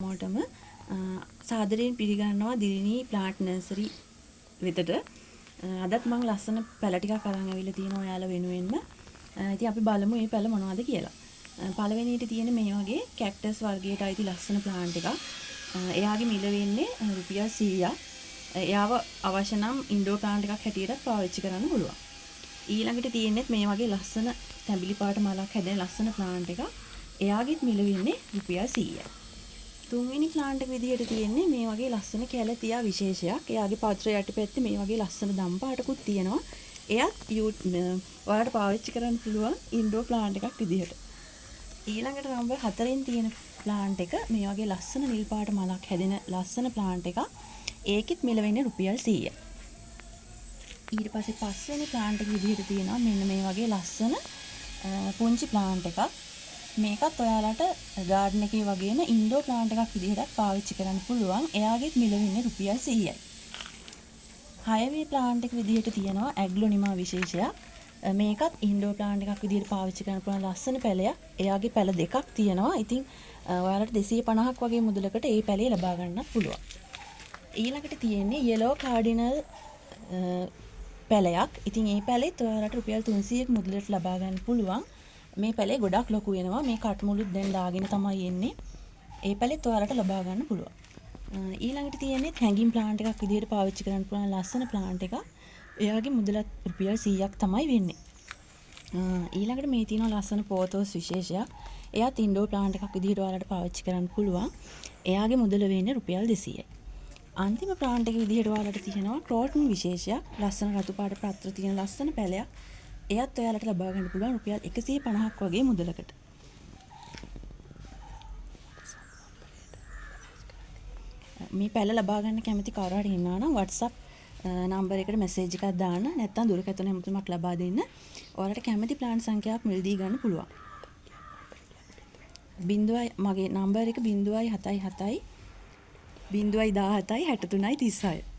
හැමෝටම සාදරයෙන් පිළිගන්නවා දිලිනී ප්ලාන්ට් නර්සරි වෙතට. අදත් මං ලස්සන පැල ටිකක් අරන් ඇවිල්ලා තියෙනවා ඔයාලා වෙනුවෙන්ම. ඉතින් අපි බලමු මේ පැල මොනවද කියලා. පළවෙනියට තියෙන මේ වගේ කැක්ටස් වර්ගයට අයිති ලස්සන ප්ලාන්ට් එකක්. එයාගේ මිල වෙන්නේ රුපියල් 100ක්. එයාව අවශ්‍ය නම් ඉන්ඩෝර් ප්ලාන්ට් එකක් හැටියටත් පාවිච්චි කරන්න පුළුවන්. ඊළඟට තියෙන්නේත් මේ වගේ ලස්සන තැඹිලි පාට මලක් හැදෙන ලස්සන ප්ලාන්ට් එකක්. එයාගෙත් මිල වෙන්නේ රුපියල් 100යි. තුන්වෙනි ප්ලාන්ට් එක විදිහට තියෙන්නේ මේ වගේ ලස්සන කැලතියා විශේෂයක්. එයාගේ පත්‍ර යටිපැත්තේ මේ වගේ ලස්සන දම් පාටකුත් තියෙනවා. එයත් ඔයාලට පාවිච්චි කරන්න පුළුවන් ඉන්ඩෝර් ප්ලාන්ට් එකක් විදිහට. ඊළඟට නම්බර් 4න් තියෙන ප්ලාන්ට් එක මේ වගේ ලස්සන නිල් පාට මලක් හැදෙන ලස්සන ප්ලාන්ට් එකක්. ඒකෙත් මිල වෙන්නේ රුපියල් 100යි. ඊට පස්සේ පස්වෙනි ප්ලාන්ට් එක විදිහට තියෙනවා මෙන්න මේ වගේ ලස්සන පුංචි ප්ලාන්ට් එකක්. මේකත් ඔයාලට ගාඩන් එකේ වගේම ඉන්ඩෝර් ප්ලාන්ට් එකක් විදිහටත් පාවිච්චි කරන්න පුළුවන්. එයාගෙත් මිල වෙන්නේ රුපියල් 100යි. හයවෙනි ප්ලාන්ට් එක විදිහට තියෙනවා ඇග්ලොනිමා විශේෂයක්. මේකත් ඉන්ඩෝර් ප්ලාන්ට් එකක් විදිහට පාවිච්චි කරන්න පුළුවන් ලස්සන පැලයක්. එයාගේ පැල දෙකක් තියෙනවා. ඉතින් ඔයාලට 250ක් වගේ මුදලකට ඒ පැලේ ලබා ගන්නත් පුළුවන්. ඊළඟට තියෙන්නේ යෙලෝ කාඩිනල් පැලයක්. ඉතින් ඒ පැලෙත් ඔයාලට රුපියල් 300ක මුදලට ලබා ගන්න පුළුවන්. මේ පැලේ ගොඩක් ලොකු වෙනවා. මේ කට්මුළුත් දැන් දාගෙන තමයි එන්නේ. ඒ පැලෙත් ඔයාලට ලබා ගන්න පුළුවන්. ඊළඟට තියෙන්නේ හැංගින් ප්ලාන්ට් එකක් විදිහට පාවිච්චි කරන්න පුළුවන් ලස්සන ප්ලාන්ට් එකක්. එයාගේ මුදලත් රුපියල් 100ක් තමයි වෙන්නේ. ඊළඟට මේ තියෙනවා ලස්සන පෝතෝස් විශේෂයක්. එයාත් ඉන්ඩෝර් ප්ලාන්ට් එකක් විදිහට ඔයාලට පාවිච්චි කරන්න පුළුවන්. එයාගේ මුදල වෙන්නේ රුපියල් 200යි. අන්තිම ප්ලාන්ට් එක විදිහට ඔයාලට තියෙනවා ක්‍රෝටන් විශේෂයක්. ලස්සන රතු පාට පත්‍ර තියෙන ලස්සන පැලයක්. එයත් ඔයාලට ලබා ගන්න පුළුවන් රුපියල් 150ක් වගේ මුදලකට. මේ පැල ලබා ගන්න කැමති කවුරු හරි ඉන්නවා නම් WhatsApp number එකට මැසේජ් එකක් දාන්න, නැත්නම් දුරකථන ඇමතුමක් ලබා දෙන්න. ඔයාලට කැමති ප්ලාන්ට් සංඛ්‍යාවක් මිලදී ගන්න පුළුවන්. බිංදුවයි මගේ නම්බර් එක 0.77 0.17 63 36.